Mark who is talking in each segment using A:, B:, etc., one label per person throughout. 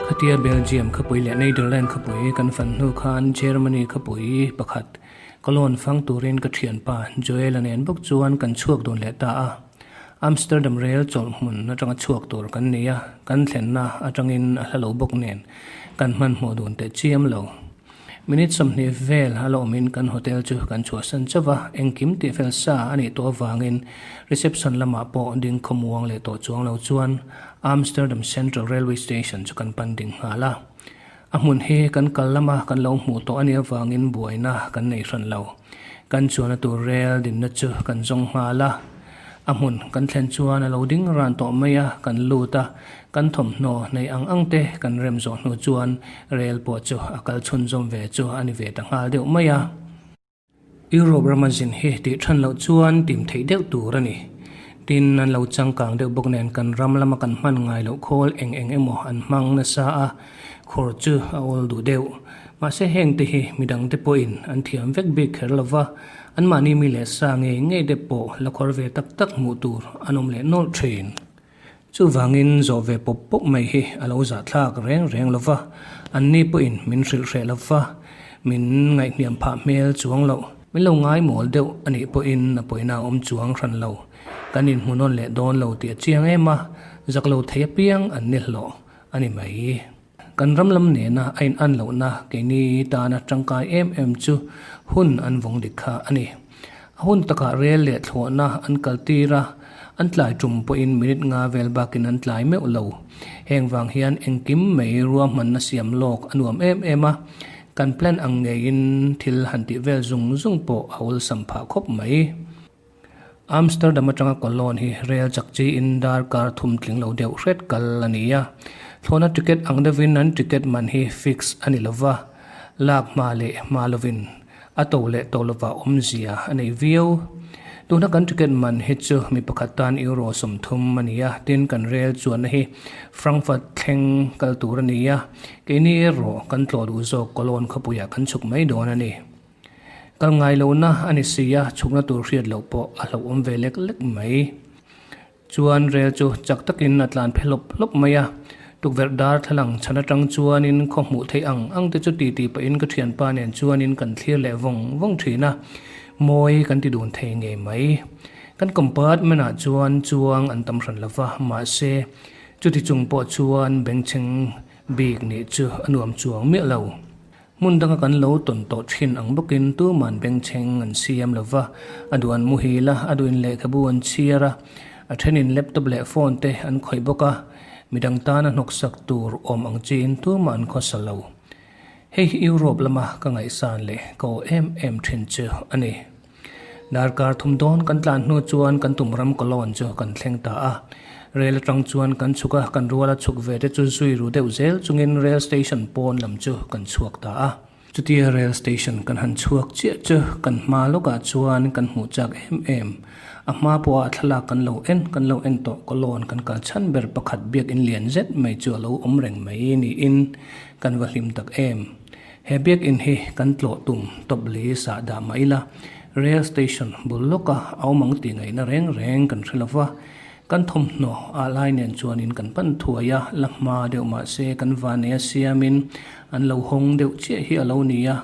A: Khatia Belgium khawpui leh Nederland khawpui kan fan hnu khan Germany khawpui pakhat Cologne fang turin ka thianpa Joel-a nen bawk chuan kan chhuak dun leh ta a. Amsterdam rel chawlh hmun atanga chhuak tur kan ni a, kan thlenna atangin a hla lo bawk nen kan hmanhmawh dun teh chiam lo. Minute 20 vel a la awmin kan hotel chu kan chhuahsan chauh a, engkim tih fel sa a nih tawh avangin reception lamah pawh ding khawmuang leh tawh chuang lo chuan Amsterdam Central Railway Station chu kan pan ding nghal a. A hmun hi kan kal lama kan lo hmuh tawh a nih avangin buaina kan nei hran lo. Kan chuanna tur rel dinna chu kan zawng nghal a. A hmun kan thlen chuan a lo ding ran tawh mai a, kan lut a, kan thawmhnaw nei ang ang te kan rem zawh hnu chuan rel pawh chu a kal chhunzawm ve chu a ni ve ta nghal deuh mai a. Europe rama zin hi tih than loh chuan tim theih deuh tur a ni. Tin, an lo changkang deuh bawk nen kan ram lama kan hman ngai loh khawl eng eng emaw an hmang nasa a, khawr chu a awl duh deuh. Mahse heng te hi midang te pawhin an thiam vek bik kher lo va, anmahni mi leh sa ngei ngei te pawh la khawr ve tak tak hmuh tur an awm leh nawlh thin. Chuvangin zawh ve pawp pawp mai hi a lo zahthlak reng reng lo va, anni pawhin min hrilh hreh lo va, min ngaihhniam phah hmel chuang loh. Min lo ngai mawl deuh a nih pawhin a pawina a awm chuang hran lo. Kan inhmuhnawn leh dawn lo tih a chiang em a, zak lo thei apiang an ni hlawh a ni mai. Kan ram lam nena a in an lohna keini tana tangkai em em chu hun an vawng dik kha a ni. A hun takah rel leh thlawhna an kal tir a, an tlai tum pawhin minute nga vel bakin an tlai meuh lo. Heng vang hian engkim mai ruahmanna siam lawk a nuam em em a, kan plan ang ngeiin thil han tih vel zung zung pawh a awlsam phah khawp mai. Amsterdam atanga Cologne hi rel chak chiin darkar thum tling lo deuh hret kal a ni a. Thlawhna ticket ang deuhin an ticket man hi fix a ni lova, lak hma leh hma lovin a to leh to lova awmzia a nei viau. Tuna kan ticket man hi chu mi pakhat tan euro 30 a ni a, tin kan rel chuanna hi Frankfurt thleng kal tur a ni a, keini erawh kan tlawh duh zawk Cologne khawpuiah kan chhuk mai dawn a ni. Kal ngai lohna a ni si a, chhukna tur hriat loh pawh a hlauhawm ve lek lek mai. Chuan rel chu chak takin a tlan phe hlawp hlawp mai a, tukverh dar thlalang chhan atang chuanin khaw hmuh theih ang ang te chu ti ti pahin ka thianpa nen chuanin kan thlir leh vawng vawng thin a, mawi kan ti dun thei ngei mai. Kan compartment ah chuan chuang an tam hran lova, mahse chuti chung pawh chuan bengchheng bik nih chu a nuam chuang miah lo. Hmun danga kan lo tawn tawh thin ang bawkin tuman bengchheng an siam lo va, a duh an muhil a, a duhin lehkhabu an chhiar a, a thenin laptop leh phone te an khawih bawk a, midang tana hnawksak tur awm ang chiin tumah an khawsa lo. Hei hi Europe lama ka ngaihsan leh ka aw em em thin chu a ni. Darkar thum dawn kan tlan hnu chuan kan tum ram Cologne chu kan thleng ta a. Rail atang chuan kan chhuk a, kan ruala chhuk ve te chu zui ru deuh zel chungin rail station pawn lam chu kan chhuak ta a. Chutia rail station kan han chhuak chiah chu kan hma lawkah chuan kan hmuh chak em em. A hma pawha thlalak kan lo en kan lo en tawh Cologne kan kal chhan ber pakhat biakin lian zet mai chu a lo awm reng mai niin kan va hlim tak em. He biakinn hi kan tlawh tum top li sah dah mah ila, rail station bul lawka a awm ang tih ngaihna reng reng kan hre lova, kan thawmhnaw ah lai nen chuanin kan pan thuai a, la hma deuh mah se kan vanei a siamin an lo hawng deuh chiah hi a lo ni a,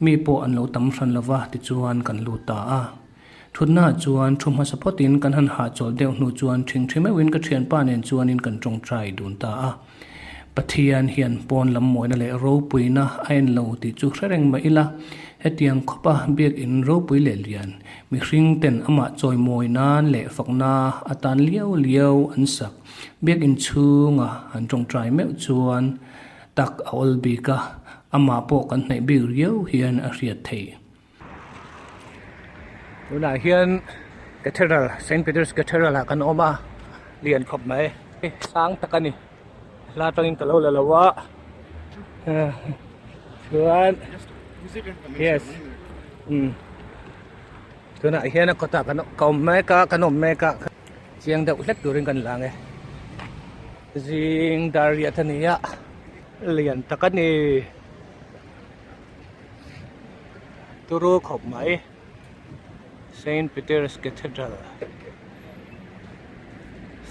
A: mi pawh an lo tam hran lova tichuan kan lut ta a. Thutnaah chuan thu hmasa phawtin kan han hahchawlh deuh hnu chuan ṭhingṭhi meuhin ka ṭhianpa nen chuanin kan ṭawngṭai dun ta a. Pathian hian pawn lam mawina leh ropuina a en lo tih chu hre reng mah ila, hetiang khawpa biakinn ropui leh lian, mihring ten amah chawimawi nan leh fakna atan liau liau an sak biakinn chhunga han ṭawngṭai meuh chuan tak a awl bik a, amah pawh kan hnaih bik riau hian a hriat theih.
B: Tunah hian Cathedral Saint Peter's Cathedral ah kan awm a lian khawp mai sang tak a ni hla atangin ka lo la lo a chuan yes tunah hian a kawtah kan ka awm mek a kan awm mek a chiang deuh hlek turin kan lang e zing dar riat a ni a lian tak a ni. Turu khawp mai Saint Peter's Cathedral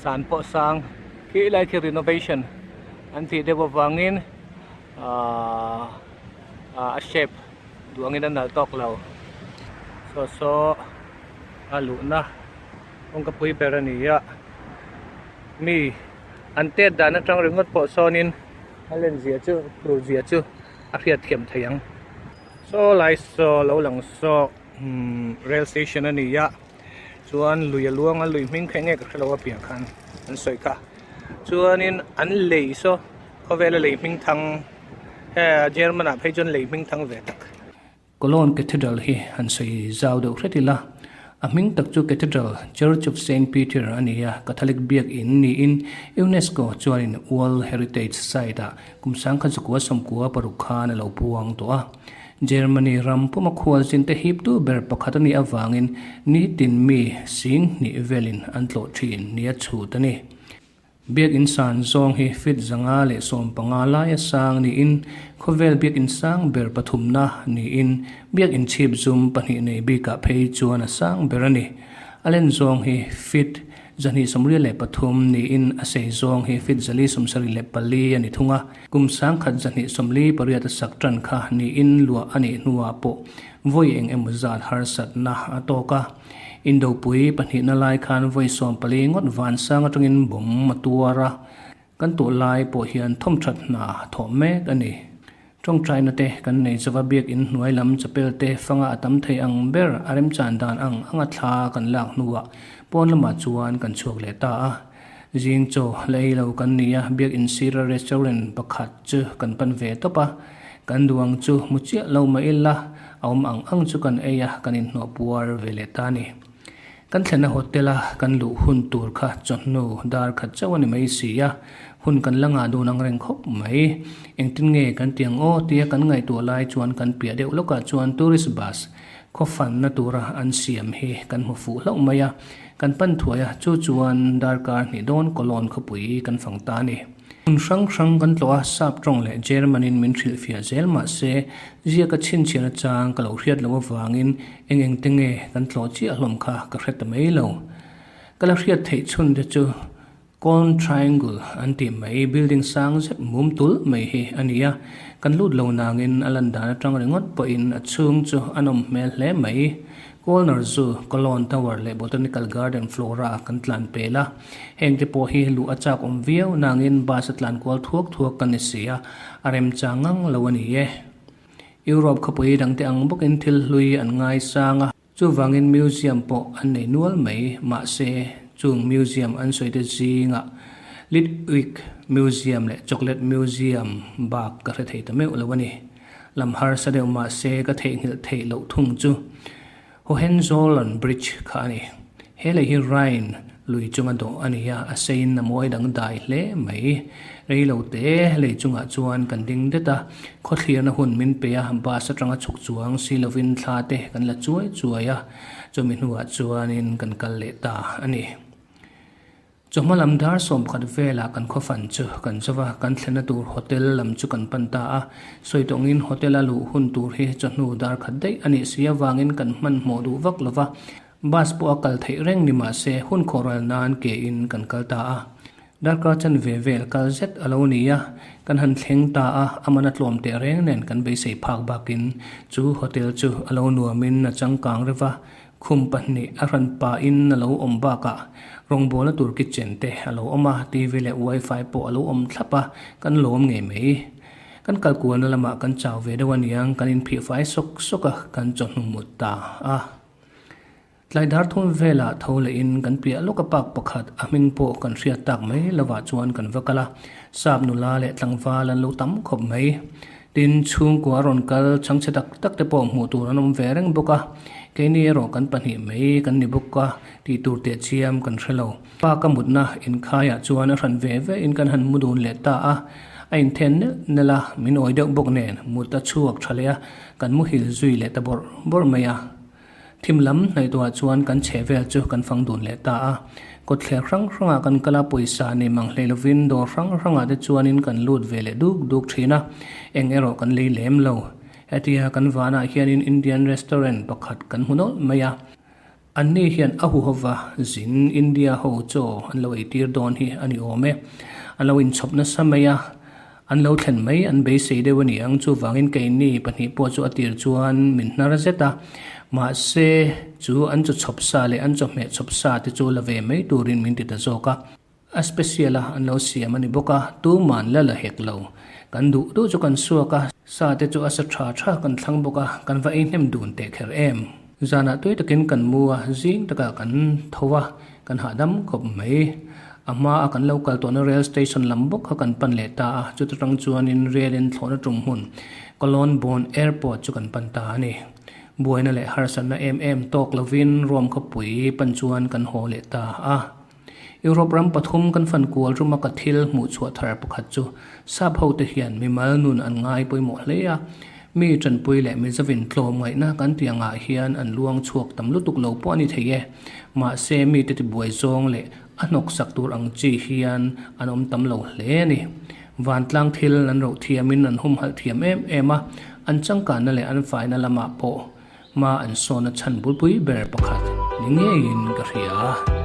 B: san pawh sang khi lai khi renovation an tih deuh avangin ahh a shape duh angin a nalh tawk lo saw saw a luhna kawngka pui ber a ni a mi an tet dan atang ringawt pawh sawnin a len zia chu tur zia chu a hriat thiam thei ang saw lai saw lo lang saw umm rail station a ni a chuan lui a luang a lui hming kha enge ka hrelo a piah khan an sawi kha chuanin an lei saw khawvela lei hming thang he German ah phei chuan lei hming thang ve tak.
A: Cologne Cathedral hi han sawi zau deuh hret ila, a hming tak chu Cathedral Church of Saint Peter a ni a, Catholic biak in niin UNESCO chuanin World Heritage Site ah kum sangkhat zakua sawmkua paruk khan a lo puang tawh a. Germany ram puma khualzin te hiptu ber pakhat a nih avangin nitin mi sing hnih velin an tlawh thin nia chhut a ni. Biakinn san zawng hi feet 115 laia sang niin khawvel biakinn sang ber pathumna niin biakinn chhip zum pahnih nei bikah phei chuan a sang ber a ni. A len zawng hi feet 283 niin a sei zawng hi feet 474 a ni thung a. Kum 1128 a sak tan kha niin luah a nih hnuah pawh vawi eng emaw zat harsatna a tawk a. Indopui pahnihna lai khan vawi 14 ngawt vansang atangin bawm a tuar a, kan tuah lai pawh hian thawmthat hna thawh mek a ni. Tawngtaina te kan nei chauva biakinn hnuai lam chapel te fanga a tam thei ang ber a remchan dan ang anga thla kan lak hnuah pawn lamah chuan kan chhuak leh ta a. Zing chaw la ei lo kan ni a, biakinn sira restaurant pakhat chu kan pan ve tawp a, kan duang chu hmu chiah lo mah ila a awm ang ang chu kan ei a, kan inhnawh puar ve leh ta a ni. Kan thlenna hotel a kan luh hun tur kha chawhnu dar khat chauh a ni mai si a, hun kan la ngah dun ang reng khawp mai. Engtin nge kan ti ang aw tia kan ngaihtuah lai chuan kan piah deuh lawkah chuan tourist bus khaw fanna tura an siam hi kan hmu fuh hlauh mai a, kan pan thuai a, chu chuan darkar hnih dawn Cologne khawpui kan fang ta a ni. Hmun hrang hrang kan tlawh a, Sap tawng leh German-in min hrilhfiah zel mah se, ziaka chhinchhiahna chang ka lo hriat loh avangin eng eng te nge kan tlawh chiah hlawm kha ka hre ta mai lo. Ka la hriat theih chhun te chu Corn Triangle an tih mai building sang zet mum tulh mai hi a ni a, kan lut lo nangin a lan dan atang ringawt pawhin a chhung chu a nawm hmel hle mai. Colner Zoo, Cologne Tower leh Botanical Garden Flora kan tlan pel a, heng te pawh hi luh a chak awm viau nangin bus a tlan kual thuak thuak kan ni si a, a remchang ngang lo a ni e. Europe khawpui dangte ang bawkin thil hlui an ngaisang a. Chuvangin museum pawh an nei nual mai, mahse chung museum an sawi te zingah Litwick Museum leh Chocolate Museum bak ka hre thei ta meuh lo a ni. Lam harsa deuh mahse ka theihnghilh theih loh thung chu Hohenzollern Bridge kha a ni. He lei hi Rhine lui chunga dawh a ni a, a seiin a mawi dangdai hle mai. Rei lo te lei chungah chuan kan ding det a, khawthlirna hun min pe a, bus atanga chhuk chuang si lovin thla te kan la chuai chuai a, chumi hnuah chuanin kan kal leh ta a ni. Chawhma lam dar 11 velah kan khawfan chu kan zo va, kan thlenna tur hotel lam chu kan pan ta a. Sawi tawngin hotel a luh hun tur hi chawhnu dar khat daih a nih si avangin kan hmanhmawh duh vak lo va, bus pawh a kal theih reng ni mah se hun khawhral nan ke in kan kal ta a. Darkar chanve vel kal zet a lo ni a, kan han thleng ta a, a man a tlawm teh reng nen kan beisei phak bakin chu hotel chu a lo nuamin a changkang reuh va, Khum pahnih a hran pahin a lo awm bakah rawngbawlna tur kitchen te a lo awm a, TV leh wifi pawh a lo awm thlap a, kan lawm ngei mai. Kan kalkualna lamah kan chau ve deuh aniang, kan inphih fai sawk sawk a, kan chawhnu mut ta a. Tlai dar thum velah tho lehin kan piah lawk a park pakhat a hming pawh kan hriat tak mai lovah chuan kan va kal a, sap nula leh tlangval an lo tam khawp mai. Tin, chhungkua a rawn kal chhangchhe tak tak te pawh hmuh tur an awm ve reng bawk a, keini erawh kan pahnih mai kan ni bawk a, tih tur teh chiam kan hre lo. Pa ka mutna inkhaiah chuan a hran ve ve in kan han mu dun leh ta a, a inthen nelh nelh a, min awi deuh bawk nen mut a chhuak tha leh a, kan muhil zui leh ta bawrh bawrh mai a. Thim lam hnaihtuah chuan kan chhe vel chu kan fang dun leh ta a. Kawtthler hrang hrangah kan kal a, pawisa nei mang hlei lovin dawr hrang hrangah te chuanin kan lut ve leh duk duk thin a, eng erawh kan lei lem lo. Hetia kan vanah hianin Indian restaurant pakhat kan hmu nawlh mai a. Anni hian a huhova zin India ho chaw an lo eitir dawn hi a ni awm e. An lo inchhawp nasa mai a. An lo thlen mai an beisei deuh a ni ang, chuvangin keini pahnih pawh chu a tir chuan min hnar zet a. Mahse, chu an chaw chhawp sa leh an chawhmeh chhawp sa te chu la ve mai turin min ti ta zawk a. A special a an lo siam a ni bawk a, tuman la la hek lo. Kan duh duh chu kan suak a, sa te chu a sa tha tha kan thlang bawk a, kan va ei hnem dun teh kher em. Zanah tui takin kan mu a, zing takah kan tho a, kan hahdam khawp mai. A hma a kan lo kal tawhna rail station lam bawk kha kan pan leh ta a, chuta tang chuanin rail in thlawhna tum hmun Cologne Bonn Airport chu kan pan ta a ni. Buaina leh harsatna em em tawk lovin Rome khawpui pan chuan kan haw leh ta a. Europe ram pathum kan fan kual ruma ka thil hmuh chhuah thar pakhat chu sap ho te hian mimal nun an ngai pawimawh hle a, mi tanpui leh mizovin tlawm ngaihna kan tih angah hian an luang chhuak tam lutuk lo pawh a ni thei e. Mahse mite tibuai zawng leh a hnawk sak tur ang chi hian an awm tam lo hle a ni. Vantlang thil an roh thiamin an humhalh thiam em em a, an changkanna leh an faina lamah pawh Hma an sawna chhan bulpui ber pakhat ni ngeiin ka hria.